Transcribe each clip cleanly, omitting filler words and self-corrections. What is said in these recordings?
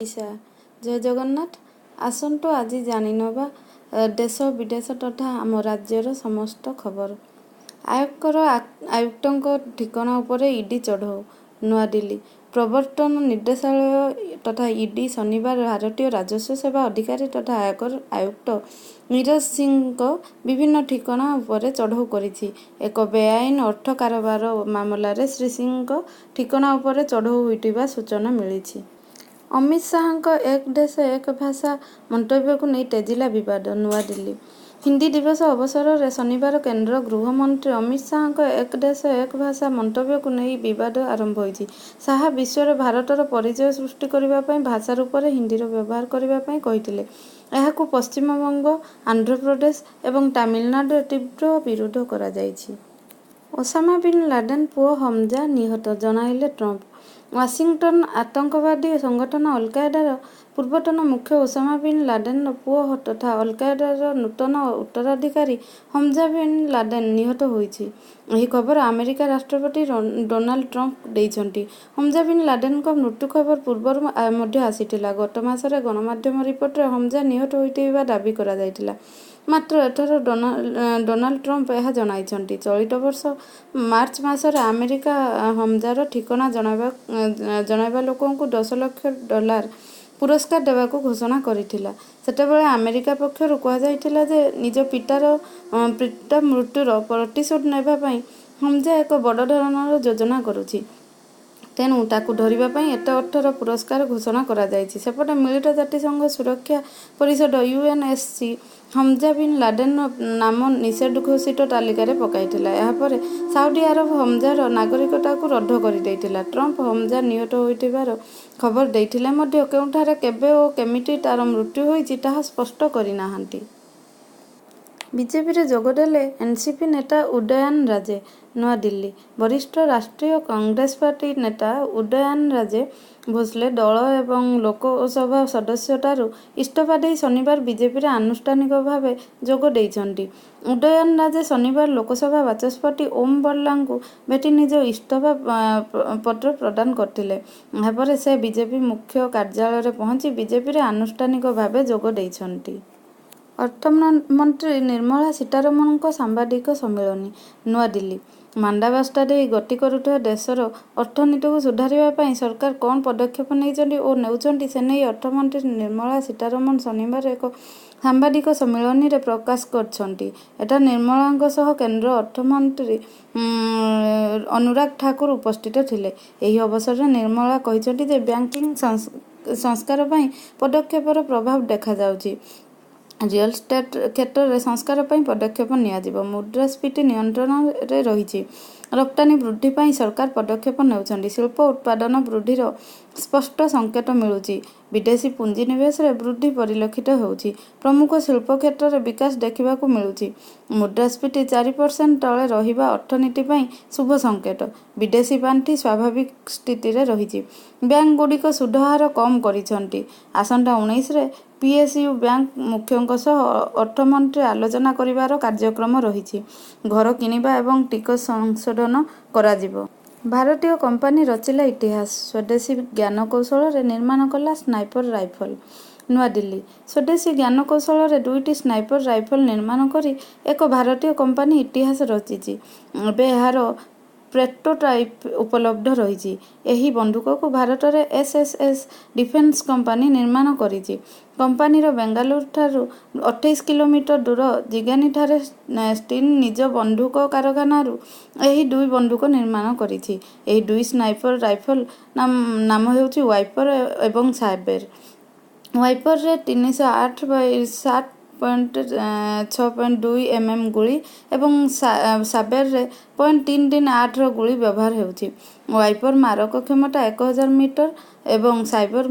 ଓଡ଼ିଶା। ଜୟ ଜଗନ୍ନାଥ। ଆସନ୍ତୁ ଆଜି ଜାଣିନେବା ଦେଶ ବିଦେଶ ତଥା ଆମ ରାଜ୍ୟର ସମସ୍ତ ଖବର। ଆୟକର ଆୟୁକ୍ତଙ୍କ ଠିକଣା ଉପରେ ଇଡି ଚଢ଼ଉ। ନୂଆଦିଲ୍ଲୀ, ପ୍ରବର୍ତ୍ତନ ନିର୍ଦ୍ଦେଶାଳୟ ତଥା ଇଡି ଶନିବାର ଭାରତୀୟ ରାଜସ୍ୱ ସେବା ଅଧିକାରୀ ତଥା ଆୟକର ଆୟୁକ୍ତ ନୀରଜ ସିଂଙ୍କ ବିଭିନ୍ନ ଠିକଣା ଉପରେ ଚଢ଼ଉ କରିଛି। ଏକ ବେଆଇନ ଅର୍ଥ କାରବାର ମାମଲାରେ ଶ୍ରୀ ସିଂଙ୍କ ଠିକଣା ଉପରେ ଚଢ଼ଉ ହୋଇଥିବା ସୂଚନା ମିଳିଛି। ଅମିତ ଶାହଙ୍କ ଏକ ଦେଶ ଏକ ଭାଷା ମନ୍ତବ୍ୟକୁ ନେଇ ତେଜିଲା ବିବାଦ। ନୂଆଦିଲ୍ଲୀ, ହିନ୍ଦୀ ଦିବସ ଅବସରରେ ଶନିବାର କେନ୍ଦ୍ର ଗୃହମନ୍ତ୍ରୀ ଅମିତ ଶାହଙ୍କ ଏକ ଦେଶ ଏକ ଭାଷା ମନ୍ତବ୍ୟକୁ ନେଇ ବିବାଦ ଆରମ୍ଭ ହୋଇଛି। ଶାହ ବିଶ୍ୱରେ ଭାରତର ପରିଚୟ ସୃଷ୍ଟି କରିବା ପାଇଁ ଭାଷା ରୂପରେ ହିନ୍ଦୀର ବ୍ୟବହାର କରିବା ପାଇଁ କହିଥିଲେ। ଏହାକୁ ପଶ୍ଚିମବଙ୍ଗ, ଆନ୍ଧ୍ରପ୍ରଦେଶ ଏବଂ ତାମିଲନାଡୁରେ ତୀବ୍ର ବିରୋଧ କରାଯାଇଛି। ଓସାମା ବିନ୍ ଲାଡେନ ପୁଅ ହମଜା ନିହତ, ଜଣାଇଲେ ଟ୍ରମ୍ପ। ୱାଶିଂଟନ, ଆତଙ୍କବାଦୀ ସଂଗଠନ ଅଲକାଏଦାର ପୂର୍ବତନ ମୁଖ୍ୟ ଓସାମା ବିନ୍ ଲାଡେନର ପୁଅ ତଥା ଅଲକାଏଦାର ନୂତନ ଉତ୍ତରାଧିକାରୀ ହମଜା ବିନ୍ ଲାଡେନ ନିହତ ହୋଇଛି। ଏହି ଖବର ଆମେରିକା ରାଷ୍ଟ୍ରପତି ଡୋନାଲ୍ଡ ଟ୍ରମ୍ପ ଦେଇଛନ୍ତି। ହମଜା ବିନ୍ ଲାଡେନଙ୍କ ମୃତ୍ୟୁ ଖବର ପୂର୍ବରୁ ମଧ୍ୟ ଆସିଥିଲା। ଗତ ମାସରେ ଗଣମାଧ୍ୟମ ରିପୋର୍ଟରେ ହମଜା ନିହତ ହୋଇଥିବା ଦାବି କରାଯାଇଥିଲା। ମାତ୍ର ଏଥର ଡୋନାଲ୍ଡ ଟ୍ରମ୍ପ ଏହା ଜଣାଇଛନ୍ତି। ଚଳିତ ବର୍ଷ ମାର୍ଚ୍ଚ ମାସରେ ଆମେରିକା ହମଜାର ଠିକଣା ଜଣାଇବା ଲୋକଙ୍କୁ 10 ଲକ୍ଷ ଡଲାର ପୁରସ୍କାର ଦେବାକୁ ଘୋଷଣା କରିଥିଲା। ସେତେବେଳେ ଆମେରିକା ପକ୍ଷରୁ କୁହାଯାଇଥିଲା ଯେ, ନିଜ ପିତା ମୃତ୍ୟୁର ପ୍ରତିଶୋଧ ନେବା ପାଇଁ ହମଜା ଏକ ବଡ଼ ଧରଣର ଯୋଜନା କରୁଛି। ତେଣୁ ତାକୁ ଧରିବା ପାଇଁ ଏତେ ଅର୍ଥର ପୁରସ୍କାର ଘୋଷଣା କରାଯାଇଛି। ସେପଟେ ମିଳିତ ଜାତିସଂଘ ସୁରକ୍ଷା ପରିଷଦ ୟୁଏନଏସସି ହମଜା ବିନ୍ ଲାଡେନର ନାମ ନିଷେଧ ଘୋଷିତ ତାଲିକାରେ ପକାଇଥିଲା। ଏହାପରେ ସାଉଦି ଆରବ ହମଜାର ନାଗରିକତାକୁ ରଦ୍ଦ କରିଦେଇଥିଲା। ଟ୍ରମ୍ପ ହମଜା ନିହତ ହୋଇଥିବାର ଖବର ଦେଇଥିଲେ ମଧ୍ୟ କେଉଁଠାରେ, କେବେ ଓ କେମିତି ତାର ମୃତ୍ୟୁ ହୋଇଛି ତାହା ସ୍ପଷ୍ଟ କରିନାହାନ୍ତି। ବିଜେପିରେ ଯୋଗଦେଲେ ଏନସିପି ନେତା ଉଦୟନ ରାଜେ। ନୂଆଦିଲ୍ଲୀ, ବରିଷ୍ଠ ରାଷ୍ଟ୍ରୀୟ କଂଗ୍ରେସ ପାର୍ଟି ନେତା ଉଦୟନ ରାଜେ ଭୋସଲେ ଦଳ ଏବଂ ଲୋକସଭା ସଦସ୍ୟତାରୁ ଇସ୍ତଫା ଦେଇ ଶନିବାର ବିଜେପିରେ ଆନୁଷ୍ଠାନିକ ଭାବେ ଯୋଗ ଦେଇଛନ୍ତି। ଉଦୟନ ରାଜେ ଶନିବାର ଲୋକସଭା ବାଚସ୍ପତି ଓମ ବିର୍ଲାଙ୍କୁ ଭେଟି ନିଜ ଇସ୍ତଫା ପତ୍ର ପ୍ରଦାନ କରିଥିଲେ। ଏହାପରେ ସେ ବିଜେପି ମୁଖ୍ୟ କାର୍ଯ୍ୟାଳୟରେ ପହଞ୍ଚି ବିଜେପିରେ ଆନୁଷ୍ଠାନିକ ଭାବେ ଯୋଗ ଦେଇଛନ୍ତି। ଅର୍ଥମନ୍ତ୍ରୀ ନିର୍ମଳା ସୀତାରମଣଙ୍କ ସାମ୍ବାଦିକ ସମ୍ମିଳନୀ। ନୂଆଦିଲ୍ଲୀ, ମାନ୍ଦାବସ୍ଥା ଦେଇ ଗତି କରୁଥିବା ଦେଶର ଅର୍ଥନୀତିକୁ ସୁଧାରିବା ପାଇଁ ସରକାର କଣ ପଦକ୍ଷେପ ନେଇଛନ୍ତି ଓ ନେଉଛନ୍ତି ସେନେଇ ଅର୍ଥମନ୍ତ୍ରୀ ନିର୍ମଳା ସୀତାରମଣ ଶନିବାର ଏକ ସାମ୍ବାଦିକ ସମ୍ମିଳନୀରେ ପ୍ରକାଶ କରିଛନ୍ତି। ଏଠାରେ ନିର୍ମଳାଙ୍କ ସହ କେନ୍ଦ୍ର ଅର୍ଥମନ୍ତ୍ରୀ ଅନୁରାଗ ଠାକୁର ଉପସ୍ଥିତ ଥିଲେ। ଏହି ଅବସରରେ ନିର୍ମଳା କହିଛନ୍ତି ଯେ, ବ୍ୟାଙ୍କିଙ୍ଗ ସଂସ୍କାର ପାଇଁ ପଦକ୍ଷେପର ପ୍ରଭାବ ଦେଖାଯାଉଛି। ରିଅଲ ଇଷ୍ଟେଟ କ୍ଷେତ୍ରରେ ସଂସ୍କାର ପାଇଁ ପଦକ୍ଷେପ ନିଆଯିବ। ମୁଦ୍ରାସ୍ଫୀତି ନିୟନ୍ତ୍ରଣରେ ରହିଛି। ରପ୍ତାନୀ ବୃଦ୍ଧି ପାଇଁ ସରକାର ପଦକ୍ଷେପ ନେଉଛନ୍ତି। ଶିଳ୍ପ ଉତ୍ପାଦନ ବୃଦ୍ଧିର ସ୍ପଷ୍ଟ ସଙ୍କେତ ମିଳୁଛି। ବିଦେଶୀ ପୁଞ୍ଜିନିବେଶରେ ବୃଦ୍ଧି ପରିଲକ୍ଷିତ ହେଉଛି। ପ୍ରମୁଖ ଶିଳ୍ପ କ୍ଷେତ୍ରରେ ବିକାଶ ଦେଖିବାକୁ ମିଳୁଛି। ମୁଦ୍ରାସ୍ଫୀତି 4% ତଳେ ରହିବା ଅର୍ଥନୀତି ପାଇଁ ଶୁଭ ସଙ୍କେତ। ବିଦେଶୀ ପାଣ୍ଠି ସ୍ୱାଭାବିକ ସ୍ଥିତିରେ ରହିଛି। ବ୍ୟାଙ୍କଗୁଡ଼ିକ ସୁଧହାର କମ କରିଛନ୍ତି। ଆସନ୍ତା 19ରେ ପିଏସୟୁ ବ୍ୟାଙ୍କ ମୁଖ୍ୟଙ୍କ ସହ ଅର୍ଥମନ୍ତ୍ରୀ ଆଲୋଚନା କରିବାର କାର୍ଯ୍ୟକ୍ରମ ରହିଛି। ଘର କିଣିବା ଏବଂ ଟିକସ ସଂଶୋଧନ କରାଯିବ। ଭାରତୀୟ କମ୍ପାନୀ ରଚିଲା ଇତିହାସ, ସ୍ୱଦେଶୀ ଜ୍ଞାନକୌଶଳରେ ନିର୍ମାଣ କଲା ସ୍ନାଇପର ରାଇଫଲ। ନୂଆଦିଲ୍ଲୀ, ସ୍ୱଦେଶୀ ଜ୍ଞାନକୌଶଳରେ ଦୁଇଟି ସ୍ନାଇପର ରାଇଫଲ ନିର୍ମାଣ କରି ଏକ ଭାରତୀୟ କମ୍ପାନୀ ଇତିହାସ ରଚିଛି। ଏବେ ଏହାର ପ୍ରୋଟୋଟାଇପ ଉପଲବ୍ଧ ରହିଛି। ଏହି ବନ୍ଧୁକକୁ ଭାରତରେ ଏସଏସଏସ ଡିଫେନ୍ସ କମ୍ପାନୀ ନିର୍ମାଣ କରିଛି। କମ୍ପାନୀର ବେଙ୍ଗାଲୁରୁଠାରୁ 28 କିଲୋମିଟର ଦୂର ଜିଗାନିଠାରେ ସ୍ଥିତ ନିଜ ବନ୍ଧୁକ କାରଖାନାରୁ ଏହି ଦୁଇ ବନ୍ଧୁକ ନିର୍ମାଣ କରିଛି। ଏହି ଦୁଇ ସ୍ନାଇପର ରାଇଫଲ ନାମ ହେଉଛି ୱାଇପର ଏବଂ ସାବେର। ୱାଇପରରେ 308 ବାଇ 7.62 ଏମଏମ ଗୁଳି ଏବଂ ସାବେରରେ .338ର ଗୁଳି ବ୍ୟବହାର ହେଉଛି। ୱାଇପର ମାରକ କ୍ଷମତା 1000 ମିଟର ଏବଂ ସାବେର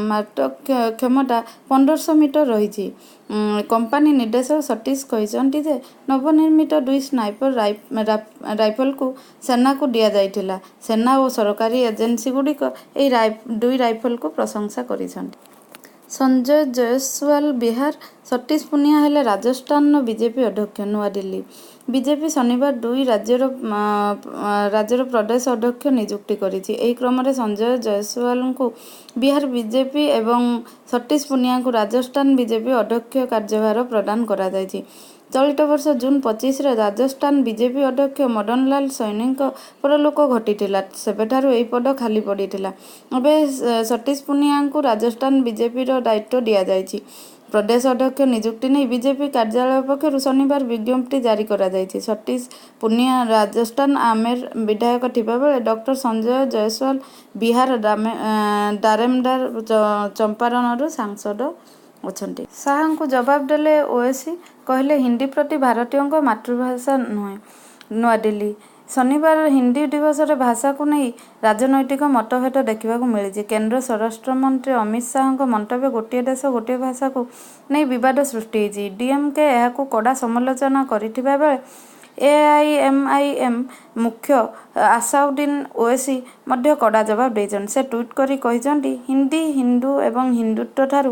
ମାରକ କ୍ଷମତା 1500 ମିଟର ରହିଛି। କମ୍ପାନୀ ନିର୍ଦ୍ଦେଶକ ସତୀଶ କହିଛନ୍ତି ଯେ, ନବନିର୍ମିତ ଦୁଇ ସ୍ନାଇପର ରାଇଫଲକୁ ସେନାକୁ ଦିଆଯାଇଥିଲା। ସେନା ଓ ସରକାରୀ ଏଜେନ୍ସିଗୁଡ଼ିକ ଏହି ଦୁଇ ରାଇଫଲକୁ ପ୍ରଶଂସା କରିଛନ୍ତି। ସଞ୍ଜୟ ଜୟସୱାଲ ବିହାର, ସତୀଶ ପୁନିଆ ହେଲେ ରାଜସ୍ଥାନର ବିଜେପି ଅଧ୍ୟକ୍ଷ। ନୂଆଦିଲ୍ଲୀ, ବିଜେପି ଶନିବାର ଦୁଇ ରାଜ୍ୟର ପ୍ରଦେଶ ଅଧ୍ୟକ୍ଷ ନିଯୁକ୍ତି କରିଛି। ଏହି କ୍ରମରେ ସଞ୍ଜୟ ଜୟସୱାଲଙ୍କୁ ବିହାର ବିଜେପି ଏବଂ ସତୀଶ ପୁନିଆଙ୍କୁ ରାଜସ୍ଥାନ ବିଜେପି ଅଧ୍ୟକ୍ଷ କାର୍ଯ୍ୟଭାର ପ୍ରଦାନ କରାଯାଇଛି। ଚଳିତ ବର୍ଷ ଜୁନ୍ 25ରେ ରାଜସ୍ଥାନ ବିଜେପି ଅଧ୍ୟକ୍ଷ ମଦନଲାଲ ସୈନୀଙ୍କ ପରଲୋକ ଘଟିଥିଲା। ସେବେଠାରୁ ଏହି ପଦ ଖାଲି ପଡ଼ିଥିଲା। ଏବେ ସତୀଶ ପୁନିଆଙ୍କୁ ରାଜସ୍ଥାନ ବିଜେପିର ଦାୟିତ୍ୱ ଦିଆଯାଇଛି। ପ୍ରଦେଶ ଅଧ୍ୟକ୍ଷ ନିଯୁକ୍ତି ନେଇ ବିଜେପି କାର୍ଯ୍ୟାଳୟ ପକ୍ଷରୁ ଶନିବାର ବିଜ୍ଞପ୍ତି ଜାରି କରାଯାଇଛି। ସତୀଶ ପୁନିଆ ରାଜସ୍ଥାନ ଆମେର ବିଧାୟକ ଥିବାବେଳେ ଡକ୍ଟର ସଞ୍ଜୟ ଜୟସୱାଲ ବିହାର ଦାରେମଦାର ଚମ୍ପାରଣରୁ ସାଂସଦ ଅଛନ୍ତି। ଶାହଙ୍କୁ ଜବାବ ଦେଲେ ଓୱେସୀ, କହିଲେ ହିନ୍ଦୀ ପ୍ରତି ଭାରତୀୟଙ୍କ ମାତୃଭାଷା ନୁହେଁ। ନୂଆଦିଲ୍ଲୀ, ଶନିବାର ହିନ୍ଦୀ ଦିବସରେ ଭାଷାକୁ ନେଇ ରାଜନୈତିକ ମତଭେଦ ଦେଖିବାକୁ ମିଳିଛି। କେନ୍ଦ୍ର ସ୍ୱରାଷ୍ଟ୍ରମନ୍ତ୍ରୀ ଅମିତ ଶାହଙ୍କ ମନ୍ତବ୍ୟ 'ଗୋଟିଏ ଦେଶ, ଗୋଟିଏ ଭାଷା'କୁ ନେଇ ବିବାଦ ସୃଷ୍ଟି ହୋଇଛି। ଡିଏମକେ ଏହାକୁ କଡ଼ା ସମାଲୋଚନା କରିଥିବା ବେଳେ ଏଆଇଏମଆଇଏମ ମୁଖ୍ୟ ଆସାଉଦ୍ଦିନ ଓୱେସୀ ମଧ୍ୟ କଡ଼ା ଜବାବ ଦେଇଛନ୍ତି। ସେ ଟ୍ୱିଟ କରି କହିଛନ୍ତି, ହିନ୍ଦୀ, ହିନ୍ଦୁ ଏବଂ ହିନ୍ଦୁତ୍ୱଠାରୁ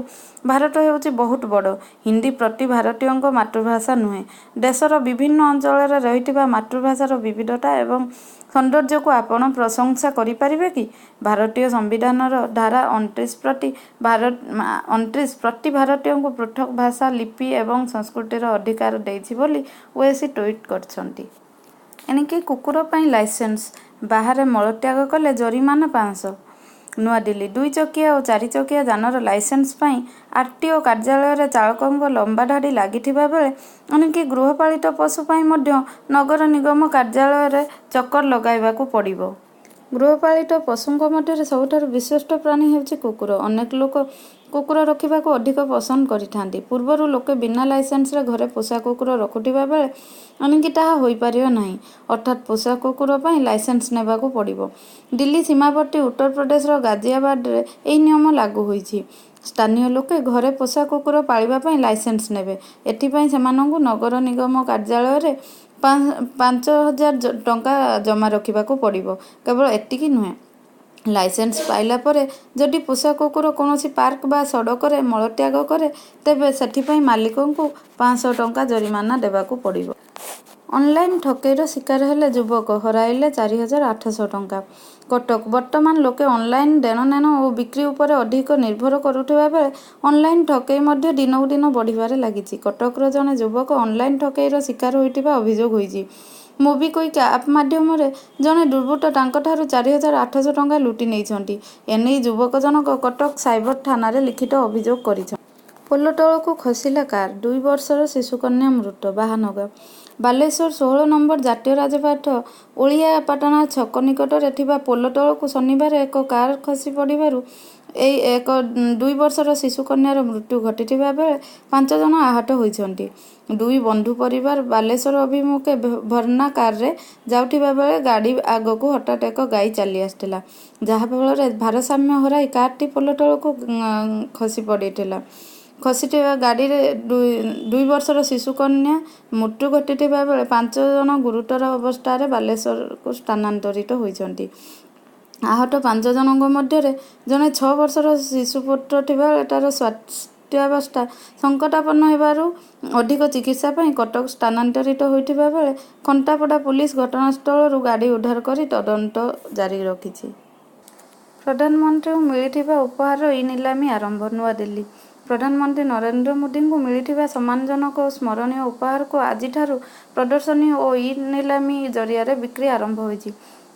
ଭାରତ ହେଉଛି ବହୁତ ବଡ଼। ହିନ୍ଦୀ ପ୍ରତି ଭାରତୀୟଙ୍କ ମାତୃଭାଷା ନୁହେଁ। ଦେଶର ବିଭିନ୍ନ ଅଞ୍ଚଳରେ ରହିଥିବା ମାତୃଭାଷାର ବିବିଧତା ଏବଂ ସୌନ୍ଦର୍ଯ୍ୟକୁ ଆପଣ ପ୍ରଶଂସା କରିପାରିବେ କି? ଭାରତୀୟ ସମ୍ବିଧାନର ଧାରା 29 ପ୍ରତି ଭାରତୀୟଙ୍କୁ ପୃଥକ ଭାଷା, ଲିପି ଏବଂ ସଂସ୍କୃତିର ଅଧିକାର ଦେଇଛି ବୋଲି ଓୱେସୀ ଟ୍ୱିଟ କରିଛନ୍ତି। ଏଣିକି କୁକୁର ପାଇଁ ଲାଇସେନ୍ସ, ବାହାରେ ମଳତ୍ୟାଗ କଲେ ଜରିମାନା 500। ନୂଆଦିଲ୍ଲୀ, ଦୁଇ ଚକିଆ ଓ ଚାରି ଚକିଆ ଯାନର ଲାଇସେନ୍ସ ପାଇଁ ଆରଟିଓ କାର୍ଯ୍ୟାଳୟରେ ଚାଳକଙ୍କ ଲମ୍ବାଧାଡ଼ି ଲାଗିଥିବା ବେଳେ ଏଣିକି ଗୃହପାଳିତ ପଶୁ ପାଇଁ ମଧ୍ୟ ନଗର ନିଗମ କାର୍ଯ୍ୟାଳୟରେ ଚକର ଲଗାଇବାକୁ ପଡ଼ିବ। ଗୃହପାଳିତ ପଶୁଙ୍କ ମଧ୍ୟରେ ସବୁଠାରୁ ବିଶ୍ୱସ୍ତ ପ୍ରାଣୀ ହେଉଛି କୁକୁର। ଅନେକ ଲୋକ କୁକୁର ରଖିବାକୁ ଅଧିକ ପସନ୍ଦ କରିଥାନ୍ତି। ପୂର୍ବରୁ ଲୋକେ ବିନା ଲାଇସେନ୍ସରେ ଘରେ ପୋଷା କୁକୁର ରଖୁଥିବା ବେଳେ ଏଣିକି ତାହା ହୋଇପାରିବ ନାହିଁ। ଅର୍ଥାତ୍ ପୋଷା କୁକୁର ପାଇଁ ଲାଇସେନ୍ସ ନେବାକୁ ପଡ଼ିବ। ଦିଲ୍ଲୀ ସୀମାବର୍ତ୍ତୀ ଉତ୍ତରପ୍ରଦେଶର ଗାଜିଆବାଦରେ ଏହି ନିୟମ ଲାଗୁ ହୋଇଛି। ସ୍ଥାନୀୟ ଲୋକେ ଘରେ ପୋଷା କୁକୁର ପାଳିବା ପାଇଁ ଲାଇସେନ୍ସ ନେବେ। ଏଥିପାଇଁ ସେମାନଙ୍କୁ ନଗର ନିଗମ କାର୍ଯ୍ୟାଳୟରେ 5000 ଟଙ୍କା ଜମା ରଖିବାକୁ ପଡ଼ିବ। କେବଳ ଏତିକି ନୁହେଁ, ଲାଇସେନ୍ସ ପାଇଲା ପରେ ଯଦି ପୋଷା କୁକୁର କୌଣସି ପାର୍କ ବା ସଡ଼କରେ ମଳତ୍ୟାଗ କରେ, ତେବେ ସେଥିପାଇଁ ମାଲିକଙ୍କୁ 500 ଟଙ୍କା ଜରିମାନା ଦେବାକୁ ପଡ଼ିବ। ଅନଲାଇନ ଠକେଇର ଶିକାର ହେଲେ ଯୁବକ, ହରାଇଲେ 4800 ଟଙ୍କା। କଟକ, ବର୍ତ୍ତମାନ ଲୋକେ ଅନଲାଇନ ଦେଣନେଣ ଓ ବିକ୍ରି ଉପରେ ଅଧିକ ନିର୍ଭର କରୁଥିବା ବେଳେ ଅନଲାଇନ ଠକେଇ ମଧ୍ୟ ଦିନକୁ ଦିନ ବଢ଼ିବାରେ ଲାଗିଛି। କଟକର ଜଣେ ଯୁବକ ଅନଲାଇନ ଠକେଇର ଶିକାର ହୋଇଥିବା ଅଭିଯୋଗ ହୋଇଛି। ମୋବିକ୍ୱିକ୍ ଆପ୍ ମାଧ୍ୟମରେ ଜଣେ ଦୁର୍ବୃତ୍ତ ତାଙ୍କଠାରୁ 4800 ଟଙ୍କା ଲୁଟି ନେଇଛନ୍ତି। ଏନେଇ ଯୁବକ ଜଣକ କଟକ ସାଇବର ଥାନାରେ ଲିଖିତ ଅଭିଯୋଗ କରିଛନ୍ତି। ପୋଲ ତଳକୁ ଖସିଲା କାର, ଦୁଇ ବର୍ଷର ଶିଶୁକନ୍ୟା ମୃତ। ବାହାନଗା ବାଲେଶ୍ୱର 16 ନମ୍ବର ଜାତୀୟ ରାଜପଥ ଓଳିଆପାଟଣା ଛକ ନିକଟରେ ଥିବା ପୋଲ ତଳକୁ ଶନିବାର ଏକ କାର ଖସି ପଡ଼ିବାରୁ ଏକ 2 ବର୍ଷର ଶିଶୁକନ୍ୟାର ମୃତ୍ୟୁ ଘଟିଥିବା ବେଳେ ପାଞ୍ଚ ଜଣ ଆହତ ହୋଇଛନ୍ତି। ଦୁଇ ବନ୍ଧୁ ପରିବାର ବାଲେଶ୍ୱର ଅଭିମୁଖେ ଭର୍ଣ୍ଣା କାରରେ ଯାଉଥିବା ବେଳେ ଗାଡ଼ି ଆଗକୁ ହଠାତ୍ ଏକ ଗାଈ ଚାଲି ଆସିଥିଲା। ଯାହାଫଳରେ ଭାରସାମ୍ୟ ହରାଇ କାରଟି ପୋଲ ତଳକୁ ଖସି ପଡ଼ିଥିଲା। ଖସିଥିବା ଗାଡ଼ିରେ 2 ବର୍ଷର ଶିଶୁକନ୍ୟା ମୃତ୍ୟୁ ଘଟିଥିବା ବେଳେ ପାଞ୍ଚ ଜଣ ଗୁରୁତର ଅବସ୍ଥାରେ ବାଲେଶ୍ୱରକୁ ସ୍ଥାନାନ୍ତରିତ ହୋଇଛନ୍ତି। ଆହତ ପାଞ୍ଚ ଜଣଙ୍କ ମଧ୍ୟରେ ଜଣେ 6 ବର୍ଷର ଶିଶୁପୁତ୍ର ଥିବାବେଳେ ତାର ସ୍ୱାସ୍ଥ୍ୟାବସ୍ଥା ସଙ୍କଟାପନ୍ନ ହେବାରୁ ଅଧିକ ଚିକିତ୍ସା ପାଇଁ କଟକ ସ୍ଥାନାନ୍ତରିତ ହୋଇଥିବା ବେଳେ ଖନ୍ତାପଡ଼ା ପୁଲିସ ଘଟଣାସ୍ଥଳରୁ ଗାଡ଼ି ଉଦ୍ଧାର କରି ତଦନ୍ତ ଜାରି ରଖିଛି। ପ୍ରଧାନମନ୍ତ୍ରୀଙ୍କୁ ମିଳିଥିବା ଉପହାରର ଇ-ନିଲାମି ଆରମ୍ଭ। ନୂଆଦିଲ୍ଲୀ, ପ୍ରଧାନମନ୍ତ୍ରୀ ନରେନ୍ଦ୍ର ମୋଦିଙ୍କୁ ମିଳିଥିବା ସମ୍ମାନଜନକ ଓ ସ୍ମରଣୀୟ ଉପହାରକୁ ଆଜିଠାରୁ ପ୍ରଦର୍ଶନୀ ଓ ଇ-ନିଲାମି ଜରିଆରେ ବିକ୍ରି ଆରମ୍ଭ ହୋଇଛି।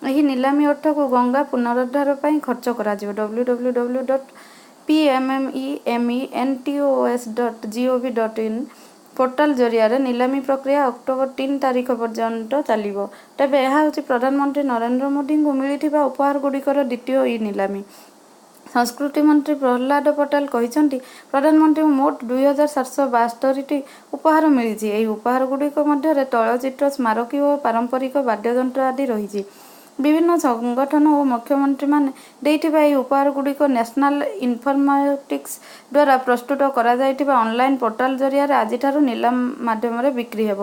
ଏହି ନିଲାମି ଅର୍ଥକୁ ଗଙ୍ଗା ପୁନରୁଦ୍ଧାର ପାଇଁ ଖର୍ଚ୍ଚ କରାଯିବ। www.pmmementos.gov.in portal ଜରିଆରେ ନିଲାମି ପ୍ରକ୍ରିୟା ଅକ୍ଟୋବର 3 ତାରିଖ ପର୍ଯ୍ୟନ୍ତ ଚାଲିବ। ତେବେ ଏହା ହେଉଛି ପ୍ରଧାନମନ୍ତ୍ରୀ ନରେନ୍ଦ୍ର ମୋଦିଙ୍କୁ ମିଳିଥିବା ଉପହାରଗୁଡ଼ିକର ଦ୍ୱିତୀୟ ଇ-ନିଲାମି। ସଂସ୍କୃତି ମନ୍ତ୍ରୀ ପ୍ରହ୍ଲାଦ ପଟେଲ କହିଛନ୍ତି, ପ୍ରଧାନମନ୍ତ୍ରୀଙ୍କୁ ମୋଟ 2772ଟି ଉପହାର ମିଳିଛି। ଏହି ଉପହାରଗୁଡ଼ିକ ମଧ୍ୟରେ ତୈଳଚିତ୍ର, ସ୍ମାରକୀ ଓ ପାରମ୍ପରିକ ବାଦ୍ୟଯନ୍ତ୍ର ଆଦି ରହିଛି। ବିଭିନ୍ନ ସଂଗଠନ ଓ ମୁଖ୍ୟମନ୍ତ୍ରୀମାନେ ଦେଇଥିବା ଏହି ଉପହାରଗୁଡ଼ିକ ନ୍ୟାସନାଲ ଇନଫର୍ମାଟିକ୍ସ ଦ୍ୱାରା ପ୍ରସ୍ତୁତ କରାଯାଇଥିବା ଅନଲାଇନ ପୋର୍ଟାଲ ଜରିଆରେ ଆଜିଠାରୁ ନିଲାମ ମାଧ୍ୟମରେ ବିକ୍ରି ହେବ।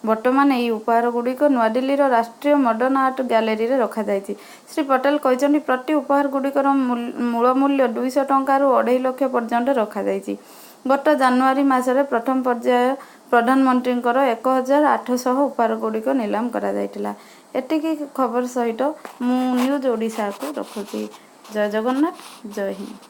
ବର୍ତ୍ତମାନ ଏହି ଉପହାରଗୁଡ଼ିକ ନୂଆଦିଲ୍ଲୀର ରାଷ୍ଟ୍ରୀୟ ମଡର୍ଣ୍ଣ ଆର୍ଟ ଗ୍ୟାଲେରୀରେ ରଖାଯାଇଛି। ଶ୍ରୀ ପଟେଲ କହିଛନ୍ତି, ପ୍ରତି ଉପହାରଗୁଡ଼ିକର ମୂଳ ମୂଲ୍ୟ 200 ଟଙ୍କାରୁ 2.5 ଲକ୍ଷ ପର୍ଯ୍ୟନ୍ତ ରଖାଯାଇଛି। ଗତ ଜାନୁଆରୀ ମାସରେ ପ୍ରଥମ ପର୍ଯ୍ୟାୟ ପ୍ରଧାନମନ୍ତ୍ରୀଙ୍କର 1800 ଉପହାରଗୁଡ଼ିକ ନିଲାମ କରାଯାଇଥିଲା। ଏତିକି ଖବର ସହିତ ମୁଁ ନ୍ୟୁଜ୍ ଓଡ଼ିଶାକୁ ରଖୁଛି। ଜୟ ଜଗନ୍ନାଥ, ଜୟ ହିନ୍ଦ।